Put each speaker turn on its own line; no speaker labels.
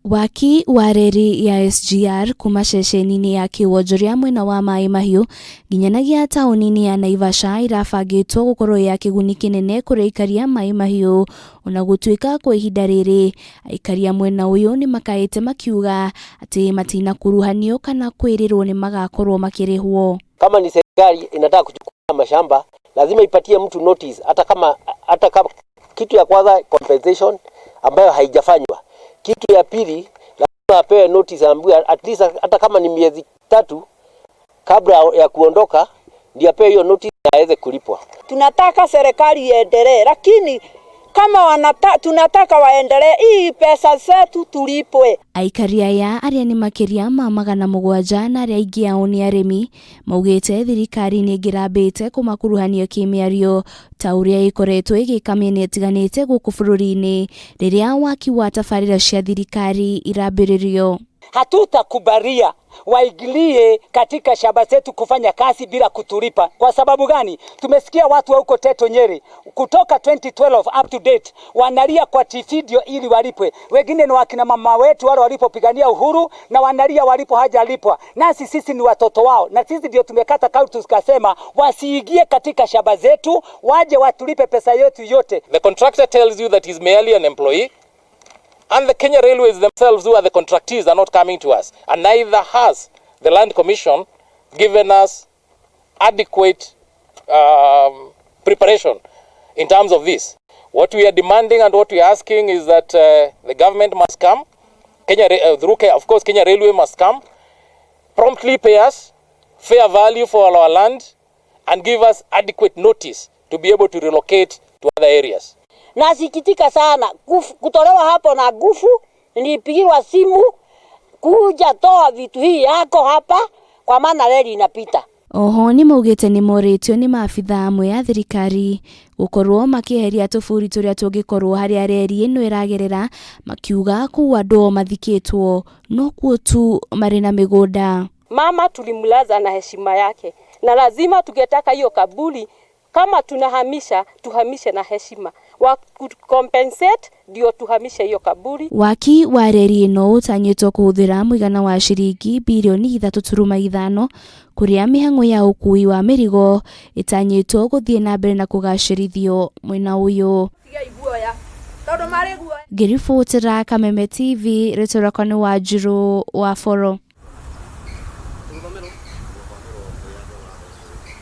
Waki wa reri ya SGR kuma ceceni-inĩ ya kĩwonjoria mwena wa Maĩ Mahiũ nginyanagia taũni-inĩ ya Naivasha ĩrabangĩtwo gũkorwo ya kĩguni kĩnene kũrĩ aikari a Maĩ Mahiũ. Ona gũtuĩka kwa ihinda rĩrĩ aikari a mwena ũyũ nĩ makaĩte makiuga atĩ matinakuruhanio kana kwĩrĩrwo nĩ magakorwo makĩrĩhwo.
Kama ni serikali inataka kuchukua mashamba, lazima ipatie mtu notice, hata kama kitu ya kwanza compensation ambayo haijafanywa. Kitu ya pili, lazima apewe notice, ambiwe at least hata kama ni miezi 3 kabla ya kuondoka, ndio apewe hiyo notice na aweze kulipwa.
Tunataka serikali iendelee, lakini kama tunataka waendelee, hii pesa zetu tulipwe.
Aikari aya arĩa nĩ makĩria ma 700 na arĩa aingĩ ao nĩ arĩmi maugĩte thirikari nĩ ĩngĩrambĩte kũmakuruhania kĩmĩario ta ũrĩa ĩkoretwo ĩgĩka mĩena ĩtiganĩte gũkũ bũrũri-inĩ rĩrĩa waki wa tabarĩra cia thirikari irambĩrĩrio.
Hatutakubalia waingilie katika shamba zetu kufanya kazi bila kutulipa. Kwa sababu gani? Tumesikia watu wa huko Teto Nyeri kutoka 2012 up to date wanalia kwa video ili walipwe. Wengine ni wakina mama wetu wale walipopigania uhuru na wanalia walipo hajalipwa. Nasi sisi ni watoto wao, na sisi ndio tumekata kauli tukasema wasiingie katika shamba zetu, waje watulipe pesa yetu yote.
The contractor tells you that he's merely an employee, and the Kenya Railways themselves, who are the contractees, are not coming to us. And neither has the Land Commission given us adequate preparation in terms of this. What we are demanding and what we are asking is that the government must come, Kenya, through, of course, Kenya Railway must come, promptly pay us fair value for our land, and give us adequate notice to be able to relocate to other areas.
Nasikitika sana kutolewa hapo na nguvu. Nilipigiwa simu kuja toa vitu hii yako hapa, kwa maana reli inapita.
Oho nĩ maugĩte nĩ morĩtio nĩ maabitha amwe a thirikari gũkorwo makĩeheria tũburi tũrĩa tũngĩkorwo harĩa reri ĩno ĩragerera, makiuga kũu andũ o mathikĩtwo no kuo tu marĩ na mĩgũnda.
Mama tulimlaza na heshima yake, na lazima tungetaka hiyo kaburi, kama tunahamisha, tuhamishe na heshima, wa compensate ndio tuhamishe hiyo kaburi.
Waki wa reri ĩno ũtanyĩtwo kũhũthĩra mũigana wa ciringi birioni 3.5, kũrĩa mĩhang'o ya ũkui wa mĩrigo ĩtanyĩtwo gũthiĩ na mbere na kũgacĩrithio mwena ũyũ. Ngĩribotera Kameme TV, rĩtwa rĩakwa nĩ Wanjirũ wa Boro.